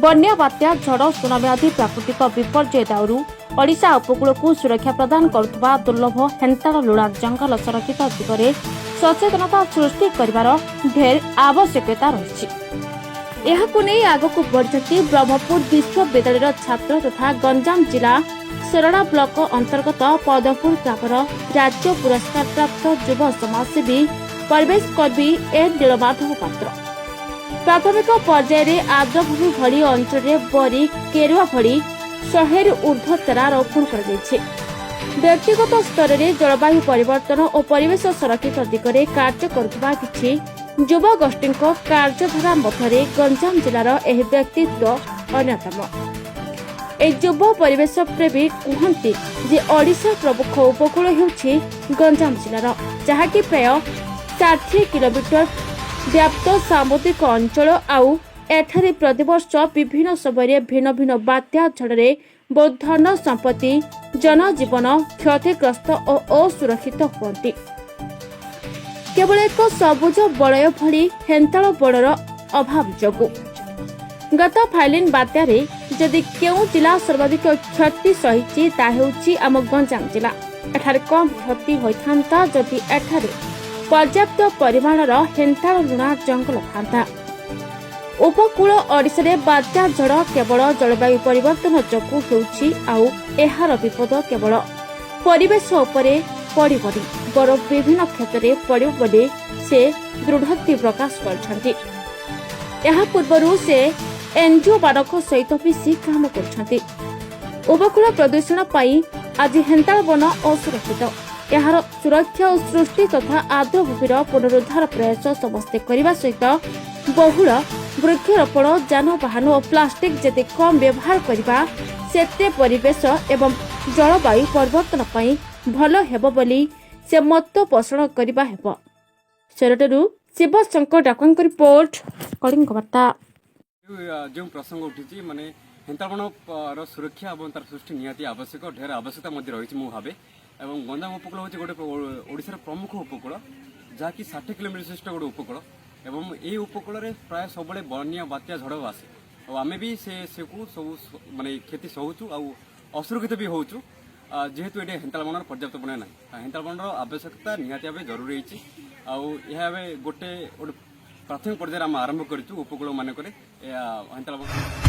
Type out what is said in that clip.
ବନ୍ୟା, ବାତ୍ୟା, ଝଡ଼, ସୁନାମି ଆଦି ପ୍ରାକୃତିକ ବିପର୍ଯ୍ୟୟ ଦାଉରୁ ଓଡ଼ିଶା ଉପକୂଳକୁ ସୁରକ୍ଷା ପ୍ରଦାନ କରୁଥିବା ଦୁର୍ଲଭ ହେନ୍ତାଳ ଲୁଣା ଜଙ୍ଗଲ ସଂରକ୍ଷିତ ଦିଗରେ ସଚେତନତା ସୃଷ୍ଟି କରିବାର ଢେର ଆବଶ୍ୟକତା ରହିଛି। ଏହାକୁ ନେଇ ଆଗକୁ ବଢ଼ିଛନ୍ତି ବ୍ରହ୍ମପୁର ବିଶ୍ୱବିଦ୍ୟାଳୟର ଛାତ୍ର ତଥା ଗଞ୍ଜାମ ଜିଲ୍ଲା ସୋରଡ଼ା ବ୍ଲକ ଅନ୍ତର୍ଗତ ପଦମପୁର ଗ୍ରାମର ରାଜ୍ୟ ପୁରସ୍କାର ପ୍ରାପ୍ତ ଯୁବ ସମାଜସେବୀ, ପରିବେଶ କର୍ମୀ ଏନ୍ ନୀଳମାଧବ ପାତ୍ର। ପ୍ରାଥମିକ ପର୍ଯ୍ୟାୟରେ ଆର୍ଦ୍ରଭୂମି ଭଳି ଅଞ୍ଚଳରେ ବରି, କେରୁଆ ଭଳି 100ରୁ ଉର୍ଦ୍ଧ୍ୱ ଚାରା ରୋପଣ କରାଯାଇଛି। ବ୍ୟକ୍ତିଗତ ସ୍ତରରେ ଜଳବାୟୁ ପରିବର୍ତ୍ତନ ଓ ପରିବେଶ ସଂରକ୍ଷିତ ଦିଗରେ କାର୍ଯ୍ୟ କରୁଥିବା କିଛି ଯୁବଗୋଷ୍ଠୀଙ୍କ କାର୍ଯ୍ୟଧାରା ମଧ୍ୟରେ ଗଞ୍ଜାମ ଜିଲ୍ଲାର ଏହି ବ୍ୟକ୍ତିତ୍ୱ ଅନ୍ୟତମ। ଏହି ଯୁବ ପରିବେଶ ପ୍ରେମୀ କୁହନ୍ତି ଯେ ଓଡ଼ିଶା ପ୍ରମୁଖ ଉପକୂଳ ହେଉଛି ଗଞ୍ଜାମ ଜିଲ୍ଲାର, ଯାହାକି ପ୍ରାୟ 60 କିଲୋମିଟର ବ୍ୟାପ୍ତ ସାମୁଦ୍ରିକ ଅଞ୍ଚଳ। ଆଉ ଏଠାରେ ପ୍ରତିବର୍ଷ ବିଭିନ୍ନ ସମୟରେ ଭିନ୍ନ ଭିନ୍ନ ବାତ୍ୟା, ଝଡ଼ରେ ବହୁ ଧନ ସମ୍ପତ୍ତି, ଜନଜୀବନ କ୍ଷତିଗ୍ରସ୍ତ ଓ ଅସୁରକ୍ଷିତ ହୁଅନ୍ତି, କେବଳ ଏକ ସବୁଜ ବଳୟ ଭଳି ହେନ୍ତାଳ ବଣର ଅଭାବ ଯୋଗୁଁ। ଗତ ଫାଇଲିନ୍ ବାତ୍ୟାରେ ଯଦି କେଉଁ ଜିଲ୍ଲା ସର୍ବାଧିକ କ୍ଷତି ସହିଛି, ତାହା ହେଉଛି ଆମ ଗଞ୍ଜାମ ଜିଲ୍ଲା। ଏଠାରେ କମ୍ କ୍ଷତି ହୋଇଥାନ୍ତା, ଯଦି ଏଠାରେ ପର୍ଯ୍ୟାପ୍ତ ପରିମାଣର ହେନ୍ତାଳ ଲୁଣା ଜଙ୍ଗଲ ଥାନ୍ତା। ଉପକୂଳ ଓଡ଼ିଶାରେ ବାତ୍ୟା, ଝଡ଼ କେବଳ ଜଳବାୟୁ ପରିବର୍ତ୍ତନ ଯୋଗୁଁ ହେଉଛି। ଆଉ ଏହାର ବିପଦ କେବଳ ପରିବେଶ ଉପରେ ପଡ଼ିବନି, ବରଂ ବିଭିନ୍ନ କ୍ଷେତ୍ରରେ ପଡ଼ିବ ବୋଲି ସେ ଦୃଢ଼ୋକ୍ତି ପ୍ରକାଶ କରିଛନ୍ତି। ଏହା ପୂର୍ବରୁ ସେ ଏନ୍ଜିଓ ମାନଙ୍କ ସହିତ ମିଶି କାମ କରୁଛନ୍ତି। ଉପକୂଳ ପ୍ରଦୂଷଣ ପାଇଁ ଆଜି ହେନ୍ତାଳ ବନ ଅସୁରକ୍ଷିତ। ଏହାର ସୁରକ୍ଷା ଓ ସୃଷ୍ଟି ତଥା ଆର୍ଦ୍ରଭୂମିର ପୁନରୁଦ୍ଧାର ପ୍ରୟାସ ସମସ୍ତେ କରିବା ସହିତ ବହୁଳ ବୃକ୍ଷରୋପଣ, ଯାନବାହନ ଓ ପ୍ଲାଷ୍ଟିକ ଯେତେ କମ୍ ବ୍ୟବହାର କରିବା, ସେତେ ପରିବେଶ ଏବଂ ଜଳବାୟୁ ପରିବର୍ତ୍ତନ ପାଇଁ ଭଲ ହେବ ବୋଲି ସେ ମତ ପୋଷଣ କରିବା ହେବ। ସୋରଡ଼ାରୁ ଶିବଶଙ୍କର ଡାକୁଆଙ୍କ ରିପୋର୍ଟ, କଳିଙ୍ଗ ବାର୍ତ୍ତା। ଯେଉଁ ପ୍ରସଙ୍ଗ ଉଠିଛି, ମାନେ ହେନ୍ତାଳବଣର ସୁରକ୍ଷା ଏବଂ ତାର ସୃଷ୍ଟି ନିହାତି ଆବଶ୍ୟକ, ଢେର ଆବଶ୍ୟକତା ମଧ୍ୟ ରହିଛି ମୁଁ ଭାବେ। ଏବଂ ଗଞ୍ଜାମ ଉପକୂଳ ହେଉଛି ଗୋଟେ ଓଡ଼ିଶାର ପ୍ରମୁଖ ଉପକୂଳ, ଯାହାକି 60 କିଲୋମିଟର ବିଶିଷ୍ଟ ଗୋଟେ ଉପକୂଳ। ଏବଂ ଏହି ଉପକୂଳରେ ପ୍ରାୟ ସବୁବେଳେ ବନ୍ୟା, ବାତ୍ୟା, ଝଡ଼ ଆସେ। ଆଉ ଆମେ ବି ସେକୁ ସବୁ ମାନେ କ୍ଷତି ସହୁଛୁ ଆଉ ଅସୁରକ୍ଷିତ ବି ହେଉଛୁ, ଯେହେତୁ ଏଠି ହେନ୍ତାଳ ବଣର ପର୍ଯ୍ୟାପ୍ତ ପରିମାଣ ନାହିଁ। ଆଉ ହେନ୍ତାଳ ବଣର ଆବଶ୍ୟକତା ନିହାତି ଭାବେ ଜରୁରୀ ହେଇଛି। ଆଉ ଏହା ଏବେ ଗୋଟେ ଗୋଟେ ପ୍ରାଥମିକ ପର୍ଯ୍ୟାୟରେ ଆମେ ଆରମ୍ଭ କରିଛୁ ଉପକୂଳ ମାନଙ୍କରେ ଏହା ହେନ୍ତାଳ ବଣ।